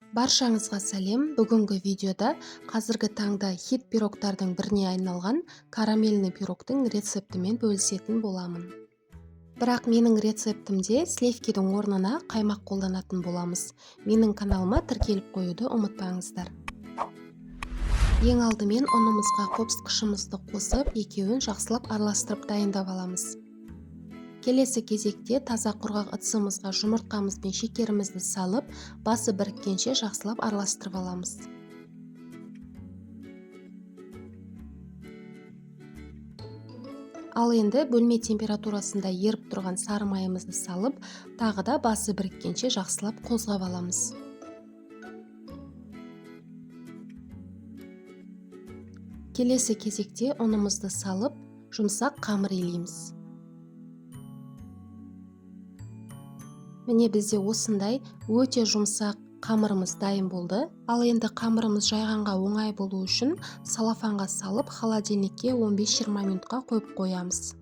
Баршаңызға сәлем. Бүгінгі видеода қазіргі таңда хит пирогтардың біріне айналған карамельный пирогтың рецептімен бөлісетін боламын. Бірақ менің рецептімде сливкидің орнына қаймақ қолданатын боламыз. Менің каналыма тіркеліп қоюды ұмытпаңыздар. Ең алдымен ұнымызға қопсытқышымызды қосып, екеуін жақсылап араластырып дайындап аламыз. Келесі кезекте таза құрғақ ыдысымызға жұмыртқамыз бен шекерімізді салып, басы біріккенше жақсылап араластырып аламыз. Ал енді бөлме температурасында еріп тұрған сары майымызды салып, тағы да басы біріккенше жақсылап қозғап аламыз. Келесі кезекте ұнымызды салып, жұмсақ қамыр илейміз. Міне бізде осындай өте жұмсақ қамырымыз дайын болды. Ал енді қамырымыз жайғанға оңай болу үшін салафанға салып, холодильникке 15-20 минутқа қойып қоямыз.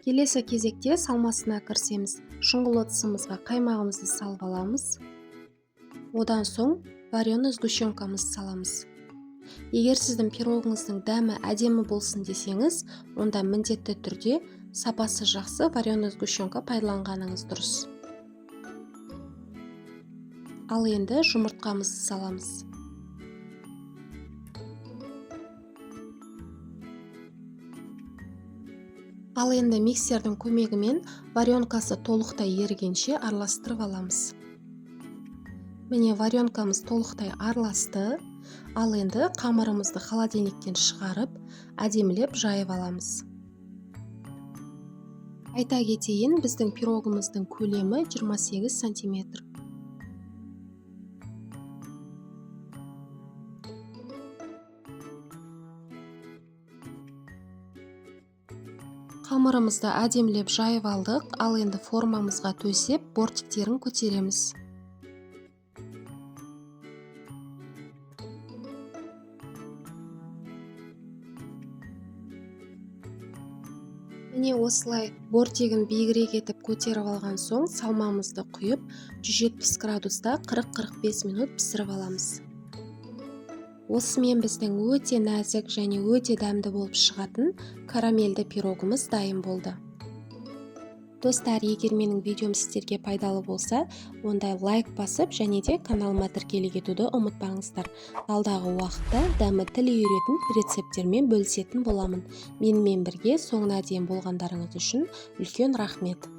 Келесі кезекте салмасына кірісеміз. Шұңғыл ыдысымызға қаймағымызды салып аламыз. Одан соң вареный сгущенкамызды саламыз. Егер сіздің пирогыңыздың дәмі әдемі болсын десеңіз, онда міндетті түрде сапасы жақсы вареный сгущенка пайдаланғаныңыз дұрыс. Ал енді жұмыртқамызды саламыз. Ал енді миксердің көмегімен варенкасы толықтай ерігенше араластырып аламыз. Міне варенкамыз толықтай араласты. Ал енді қамырымызды холодильниктен шығарып, әдемілеп жайып аламыз. Айта кетейін, біздің пирогымыздың көлемі 28 сантиметр. Қамырымызды әдемілеп жайып алдық, ал енді формамызға төсеп, бортиктерін көтереміз. Міне осылай бортигін биігірек етіп көтеріп алған соң салмамызды құйып, 170 градуста 40-45 минут пісіріп аламыз. Осымен біздің өте нәзік және өте дәмді болып шығатын карамельді пирогымыз дайын болды. Достар, егер менің видеом сіздерге пайдалы болса, онда лайк басып және де каналыма тіркеле кетуді ұмытпаңыздар. Алдағы уақытта дәмі тіл үйіретін рецепттермен бөлісетін боламын. Менімен бірге соңына дейін болғандарыңыз үшін үлкен рахмет.